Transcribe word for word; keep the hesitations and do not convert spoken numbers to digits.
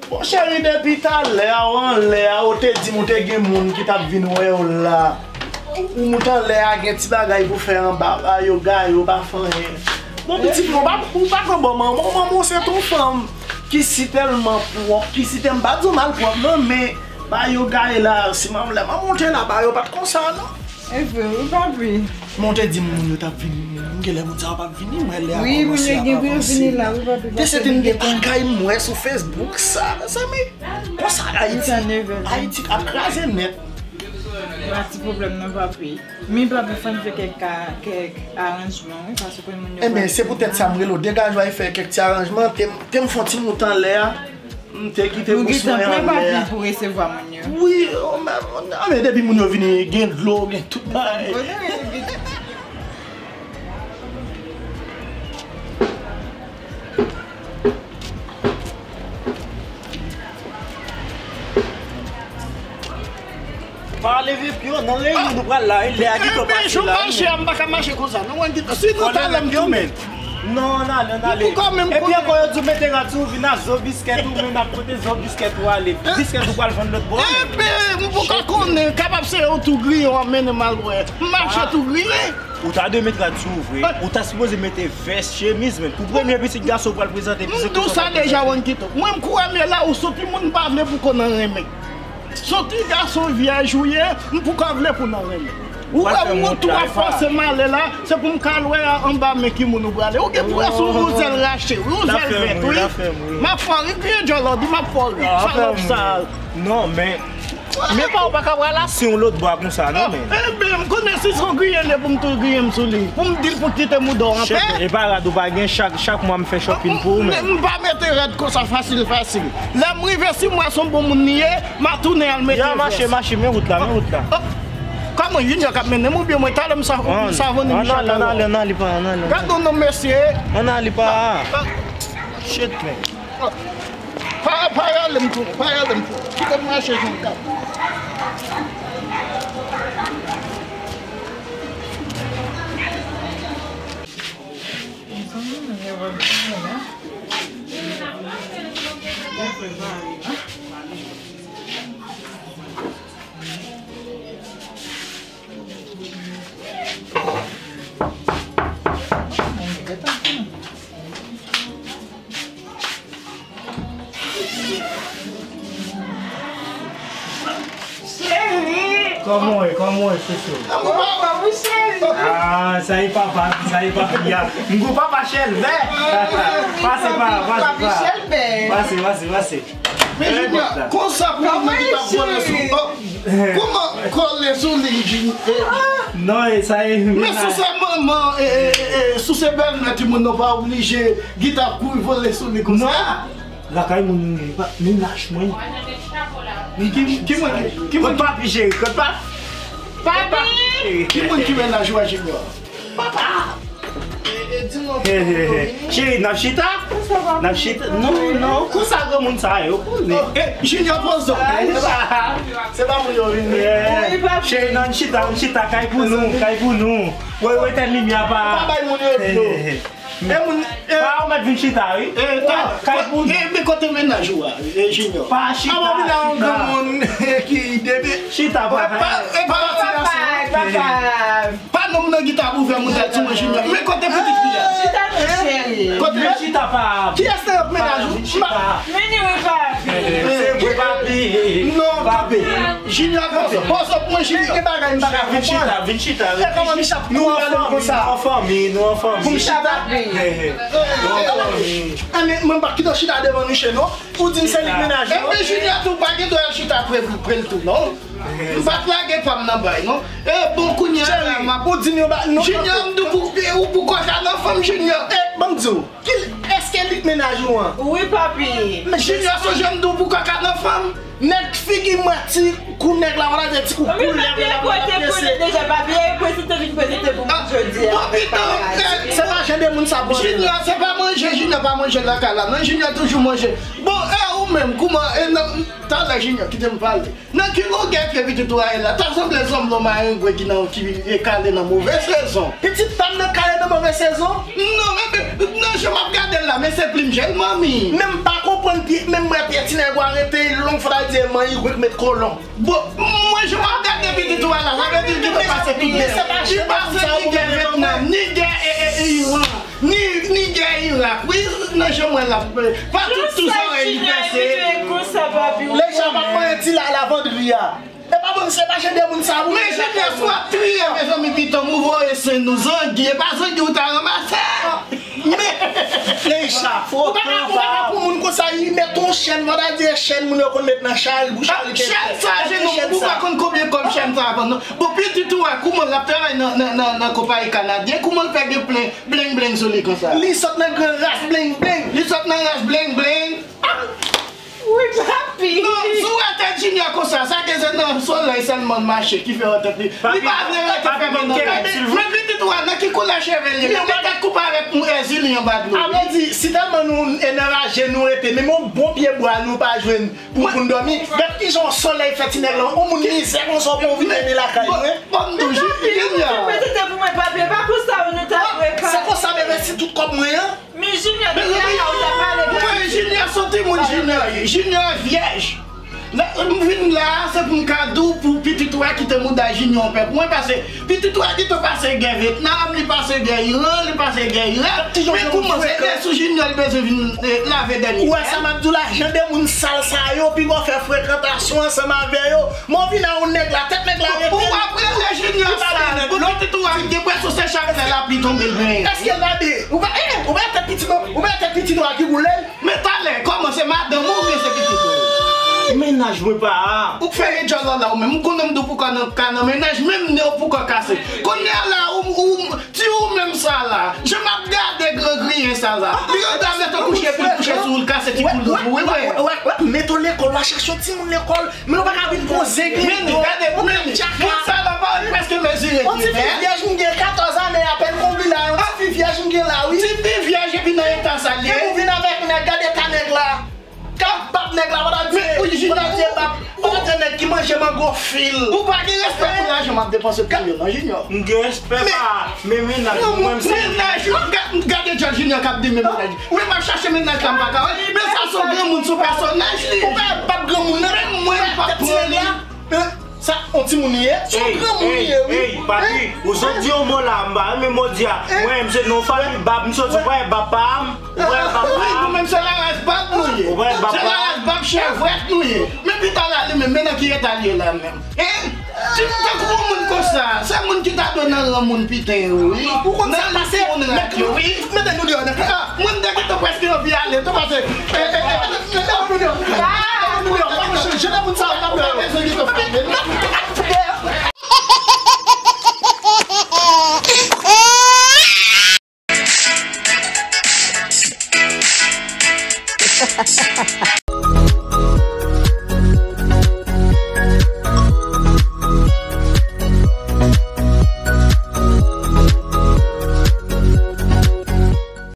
Bon, cheri, depi talè a, w anlè a, ou te di m ou te gen moun ki t ap vin wè w la. Ou moute anlè a, gen ti bagay pou fè anba, pa yo gaye, pa fè anyen. Bon, pitit mwen, ou pa, ou pa pran bon manman, manman w se t on fanm ki si tèlman pwòp, ki si tèlman, m pa di w malpwòp, non, men ba yo gaye la, si manman, lè manman w te la, ba yo pa t konsa, non. E vre, wi, papi. Men w te di m moun yo t ap vini, m gen lè moun sa yo p ap vini, m wè lè a kòmanse, ap avanse. Wi, moun yo gen pou yo vini la, wi, papi, paske vin depann. Te se te m gen bagay m wè sou Facebook sa, mezanmi. Konsa Ayiti, Ayiti ap kraze nèt. Pa ti pwoblèm non, papi. Men papi, fò n fè kèk ka, kèk aranjman, wi, paske pou moun yo pa vini. Ebyen, se poutèt sa m rele w, degaje w al fè kèk ti aranjman, te m, te m fè on ti moute anlè a. M te kite pou swen anlè a. Nou gentan prè, papi, pou resevwa moun yo. Wi, oh, men, men depi moun yo vini, gen dlo, gen tout bagay. Pa leve pye w nan reyon nou pral la, e lè a gentan pase la, wi, men. Jou mache a, m pa ka mache konsa, non, mwen gentan. Si nou talè m tounen. Non, ann ale, ann ale. Epi ankò, yo di w mete rad sou ou, vin ak zo biskèt ou, men n ap pote zo biskèt ou ale. Biskèt ou pral vann lòt bò, men. Ebyen, m poko konnen, kapab se yo tou griyen, w ap mennen m al wè. M mache tou griyen. Ou ta dwe met rad sou ou vre. Ou ta sipoze mete vès, chemiz, men. Pou premye pitit gason ou pral prezante, m di w sa deja, Wankito. Mwen, m kouri men la, ou soti moun m pa vle pou konnen renmen. Soti gason vyèj ou ye, m pou ka vle pou nan renmen. Ou wè m moute w ap fòse m ale la, se pou m ka al wè anba men ki moun ou prale. Ou gen pou wè sou yon zèl rache, wi, yon zèl vèt, wi. M ap fè w ri, griyen djòl, ou di m ap fè w ri. Salòp sa. Non, men, men pa ou pa ka pral asou yon lòt bò konsa, non, men. Ebyen, m konnen si se yon griyen li ye pou m tou griyen m sou li. Pou m di l pou kite mouda w anpè. E pa rad ou pa gen, chak, chak mwa m fè shopping pou ou, men. M pa mete rad konsa fasil, fasil. Lè m rive, si m wè se yon bon moun li ye, m a tounen al mete vès. Ya, mache, mache, men wout la, men wout la. Oh, kòman Junior k ap mennen m oubyen mwen talè m sa, m sa vann li chak lè. Ann ale, ann ale, pa, ann ale. Gad on nonm mesye. Ann ale, pa. Shit, man. Pa, pa rale m tou, pa rale m tou. Kite m mache jan m ka. Cheri! Kòman w ye, kòman w ye, chouchou? Kòman w ye, cheri? Ah, sa e papa, sa e papi a. M gwo papa Chèlbè. Pase pa, pase pa. Papi Chèlbè. Pase, pase, pase. Men Junior, konsa pou yon moun ki t ap vole sou, oh, kòman kole sou li, Junior? Non, e sa e. Men si se manman, e, e, e, e, si se bèlmè timoun nan pa oblije gita kouri vole sou li konsa. Non. Lakay moun, mennaj mwen. Ki, ki mwen, ki mwen? Kot papi, cheri, kot pa-, papi, cheri. Ki moun ki mennaj ou a, Junior? Papa! Cheri, n ap chita? N ap chita? Non, non, konsa granmoun sa yo konnen. Oh, eh, Junior, poze w. Se pa, se pa moun yo vini. Cheri, nan chita, nan chita, kay pou nou, kay pou nou. Wè, wè, tèt limyè pa. Pa bay moun yo dlo. E moun, e pa ou mèt vin chita, wi. Kay pou nou. E, men kote mennaj ou a, e, Junior? Pa chita, chita. Avan vin a yon granmoun ki depi. Chita, pa, pa, e pa papa, papa. Pa nonm nan gita pou fè moun ta di mwen Junior. Men kote pitit fi a? Chita non, cheri. Kote? Men chita pa. Kiyès nan yo k mennaj ou? Vin chita. Vini wi papi. Se mwen papi. Non, papi. Junior, poze w, poze w pou mwen, Junior. Gen bagay m pa ka konprann. Vin chita, vin chita. E kòman misye ap pran fanmi, nou an fanmi, nou an fanmi. Pou m chita? Nou an fanmi. A men mwen pa kite w chita devan Miche non. Ou di m se li k mennaj ou. Epi Junior tou pa gen dwa al chita pre, pre l tou non. M pa t lage pa m nan bay non. E bon, kounye a la m ap. Ou di m yon ba, non. Junior, m di w pou, ou pou kòka nan fanm, Junior. E, ban m di w, ki, èske li k mennaj ou an? Wi, papi. Men Junior, sonje m di w pou kòka nan fanm. Nèg figi mati kou nèg la, wala de ti kou koulèv la, wala prese. Deja, papi, e prese te vin prese te pou mwen jodi a. Bon, pitan, se pa jan de moun sa bon. Junior, se pa manje, Junior pa manje lakay la. Non, Junior toujou manje. Bon, e ou menm, kouman, e nan, talè Junior, kite m pale. Nan ki longè pye pitit ou a ye la? Ta sanble zanm lòm a yon gwe ki nan, ki e kale nan move sezon. Pitit pa m nan kale nan move sezon? Non, men, men, nan jan m ap gade l la, men se plim jèn manmi. Men m pa konprann pye, men m wè pye Ti nèg ou arete, long fò ta di manyen, ou met kolon. Bon, mwen, jan m ap gade pitit ou a la, sa vle di l gentan pase tout de. Li pase ni gè Vyetnam, ni gè, e, e, Iran, ni, ni gè Irak. Wi, nan jan mwen la, pa tout, tout zòrèy li pèse. Leisha p ap manyen ti la, lavandri a. E pa bon, se pa jan de moun sa, wi. Men Junior, si w ap triye, mezanmi, piton m, ou voye sen nou, zangi, e pa zangi ou ta ranmase. Men, Leisha, ou pa ka, ou pa ka pran moun konsa, li met yon chèn, fò ta di e chèn moun yo konn met nan chay, bouch a li te fè. Chèn sa, Junior, ou pa konn konbyen kòb chèn sa vann, non. Bon, pitit ou a, kouman l ap travay nan, nan, nan, nan konpayi kanadyen, kouman l fè gen plen bleng bleng sou li konsa? Li sot nan gran ras bleng bleng. Li sot nan ras bleng bleng. Wi, papi. Non, si w wè tèt Junior konsa, sa ke se nan solèy sèlman l mache ki fè wè tèt li. Li pa vle rete fèmen nan kay. Men pitit ou a, nan ki koulè cheve l ye? Li gen tèt koupe avèk yon èzili anba dlo. A vle di, si tèlman nou enraje, nou rete, menm yon bon pye bwa nou pa jwenn pou, pou n dòmi. Gad kijan yon solèy fè ti nèg lan, yon moun mizè konsa w pran w vin mennen lakay nou, en? Bon, m di w, Junior. Prezante pou mwen, papi, e pa konsa nou ta dwe fè. Se konsa m envesti tout kòb mwen an. Men Junior, depi a la ou ta pale. Mwen, Junior se yon timoun, Junior ye. Junior vyèj. Lè m vin la, se pou m ka di w pou pitit ou a kite mouda Junior anpè pou mwen, paske pitit ou a gentan pase gè Vyetnam, li pase gè Iran, li pase gè Irak. Men kouman se gè sou Junior li bezwen vin, eh, lave dènye? Ou wè sa m ap di w la, jan de moun sal sa yo, pi bon fè frekantasyon ansanm avè yo. Men w vin a yon nèg la, tèt nèg la rete. Ou ap rele Junior sal, pou pitit ou a gen prèske se chak lè lapli tonbe l benyen. Èske l pa de, ou pa, eh, ou pa tèt pitit ou, ou pa tèt pitit ou a ki boule l? Men talè, kòman se madanm ou oubyen se pitit ou? Mennaj mwen pa a. Ou k fè ridjòl la la ou menm. Ou konnen m di w pou ka nan, ka nan mennaj, menm nen w pou ka kase. Kounye a la, ou, ou, ti ou menm sa la. Jan m ap gade gran griyen sa la. Li rete a mèt kouche, epi l kouche sou ou, l kase ti koulou pou ou, wi, wi. Mete w lekòl, w a chache yon timoun lekòl. Men ou pa ka vin poze gri. Men gade, men moun sa la pa, li prèske mezire. Yon ti fi vyèj m gen katòz ane apèn konbli la, yon ti fi vyèj m gen la, wi. Ti fi vyèj epi nan eta sa l ye. Epi ou vin avèk nèg, gade eta nèg la. Ka bab nèg la, pa ta di, pa ta di bab, pa ta di nèg ki manje mango fil. Ou pa gen respè pou lajan m ap depanse pou yo, non, Junior. M gen respè pa, men mennaj mwen, m se mennaj, gade John Junior k ap di men mennaj. Ou menm ap chache mennaj la, m pa ka wè. Men sa se yon granmoun, se yon pèsonaj li. Ou pa bab granmoun nan. Men mwen, m p ap pran li. Sa, yon timoun li ye? Se yon granmoun li ye, wi. Ey, papi, ou sot di yon mo la, m pa renmen mo di a. Mwen, m se nan fanmi bab, m sot, ou pa wè bab pa m? Ou pa wè bab pa m? Wi, nou menm se laras bab nou ye. Ou pa wè bab pa m? Se laras bab chèvwèt nou ye. Men pita la, li menm, men nan ki eta li ye la menm? Hein? Ti tankou yon moun konsa, se moun ki ta dwe nan ran moun piten yo, wi. Ou konn sa k pase? Nan ran moun rat yo, wi. Mete nou deyò nan kay. Ah, moun te gentan prèske anvi ale tou, paske, eh, eh, eh, mete nou deyò. Mete nou deyò. Pa chanje nan moun sa yo, pa bezwen gentan frape.